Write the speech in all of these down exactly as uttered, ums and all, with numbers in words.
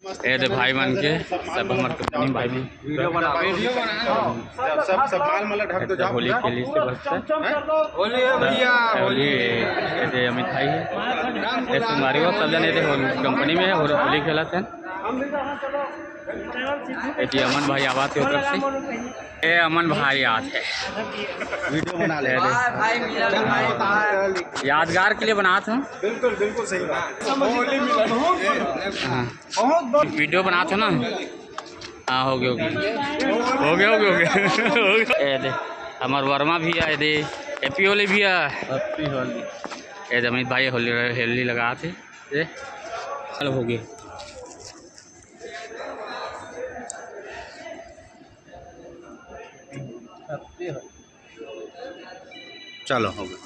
ए दे भाई मन के, सब हमर कंपनी भाई मन। वीडियो बना, वीडियो बना। सब, सब, सब माल मतलब ढक दो, जाओ, होली खेली से बस। होली है भैया, होली है। ए दे अमित भाई है। ए संगवारी हो, सब जने ए दे होली कंपनी में है, होली, होली खेलत है। ए जी अमन भाई आवाज के तरफ से। ए अमन भाई आत है। वीडियो बना ले। ए दे। भाई मिलन भाई। यादगार के लिए बनात हूँ। बिल्कुल, बिल्कुल सही बात। होली मिलन। हाँ। बहुत, बहुत वीडियो बनात हो ना। हाँ, हो गए, हो गए। हो गए, हो गए, हो गए। हो गए। ए दे, हमर वर्मा भी आए दे, हैप्पी होली भी आ। हैप्पी होली। ए दे, अमित भाई होली, होली लगात हे। ए, चलो, हो गए। हैप्पी होली। चलो, हो गया।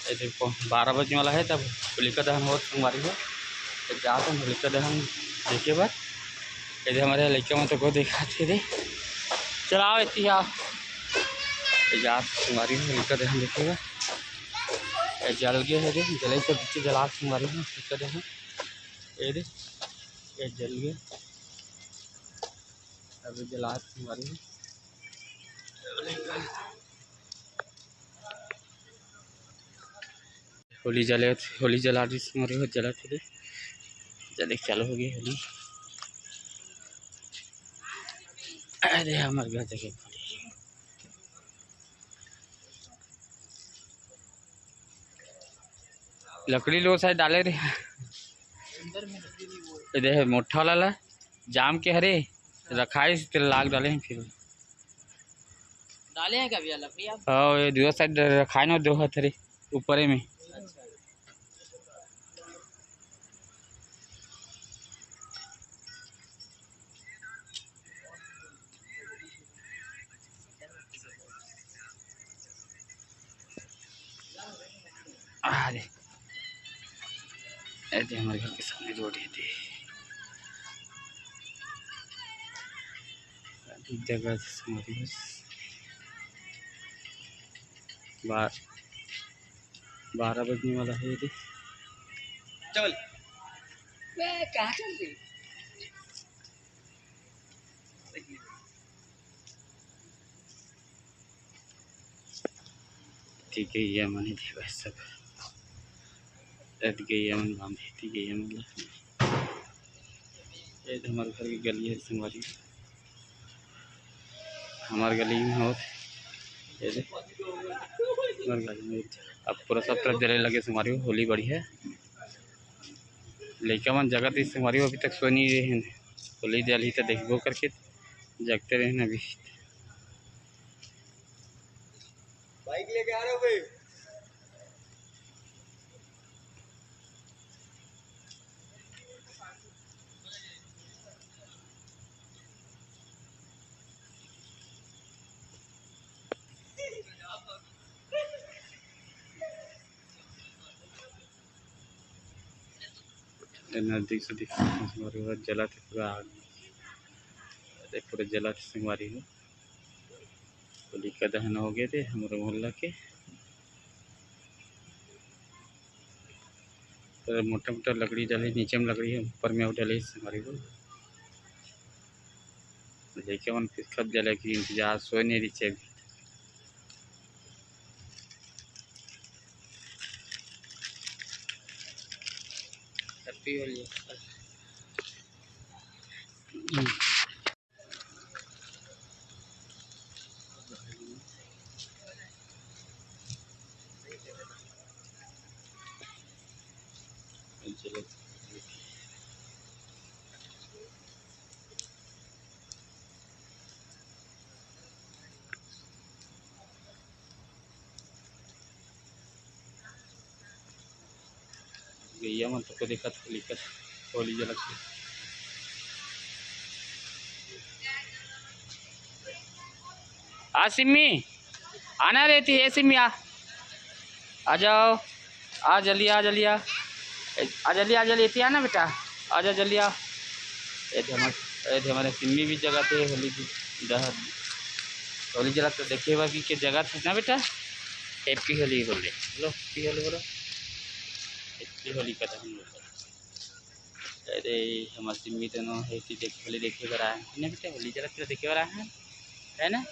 ए देखो, बारह बजने वाला है, तब होलिका दहन होत संगवारी हो। तो जात हन होलिका दहन देखे बर। ए दे हमर लइका मन तो को देखा थे दे। चलाओ एती आओ। ए जात संगवारी हो होलिका दहन देखे बर। ए जल गे हे दे, जले से पीछे जलात संगवारी हो होलिका दहन। ए दे, ए जल गे। अभी जलात संगवारी हो। होली जले, होली जला दी संगवारी हो, जलत हे दे। जले चालू हो गई होली। अरे हमर घर देखे लकड़ी लो साइड डाले रे। ए दे मोठा वाला ला जाम के हरे रखाइस, तेला लाग डाले हैं फिर। डाले हैं क्या भैया लकड़ी आप? हाँ, ये दो साइड रखाए ना, दो हाथ हरे ऊपरे में। अच्छा। अरे, ए दे हमर घर के सामने रोड हे दे। अभी जगह से संगवारी हो। बा-, बारह बजने वाला है ये दे। चल। बे, कहाँ चल रही? ठीक है, ये मन ही दे भाई सब। अत गइया मन बांधे, ती गइया मन ला। ये तो हमारे घर की गली है संगवारी, हमारे गली में होत। ये दे, हमारे गली में अब पूरा सब तरफ जले लगे संगवारी, होली बढ़िया। लइका मन जगत ही संगवारी, अभी तक सोए नहीं रहे हैं। होली जलही तो देखबो करके जगते रहे ना अभी। बाइक लेके आ रहे हो भाई? नजदीक से दिखा, जलत हे पूरा आग। देख, पूरा जलत हे संगवारी हो। होलिका दहन हो गए थे हमारे मोहल्ला के। तो मोटा मोटा लकड़ी डाले, नीचे में लकड़ी है, ऊपर में वो डाले संगवारी हो। लइका मन फिर कब जले के इंतजार, सोए नहीं रही अभी। हैप्पी होली। गइया मन तो को देखत हो, लिखत होली जलत हे। आ सिम्मी, आना रे, एती, ए सिम्मी, आ, आ जाओ, आ जल्दी, आ जल्दी, आ, ए, आ जल्दी, आ जल्दी, एती आना बेटा, आ जा जल्दी, आ। ए दे हमर, ए दे हमर सिम्मी भी जगत हे, होली की दहर, होली जलत तो देखे बा कि के जगत हे ना बेटा। Happy Holi बोल दे, बोलो, Happy Holi बोलो, Happy Holi कथा हम लोग। अरे, हमर सिम्मी तो नो Happy देख, होली देखे बर आए हैं। नहीं बेटा, होली जलत के देखे बर आए हैं, है ना?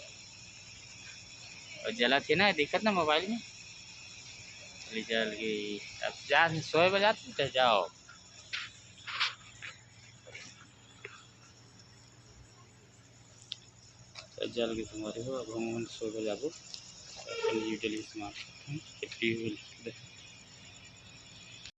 और जलत है ना, दिखत ना मोबाइल में, होली जल गई। अब जा, सोए बजा, जाओ। त जल के संगवारी हो, अब हम मन सोए बर जाबो। अपन usual सामान, Happy Holi।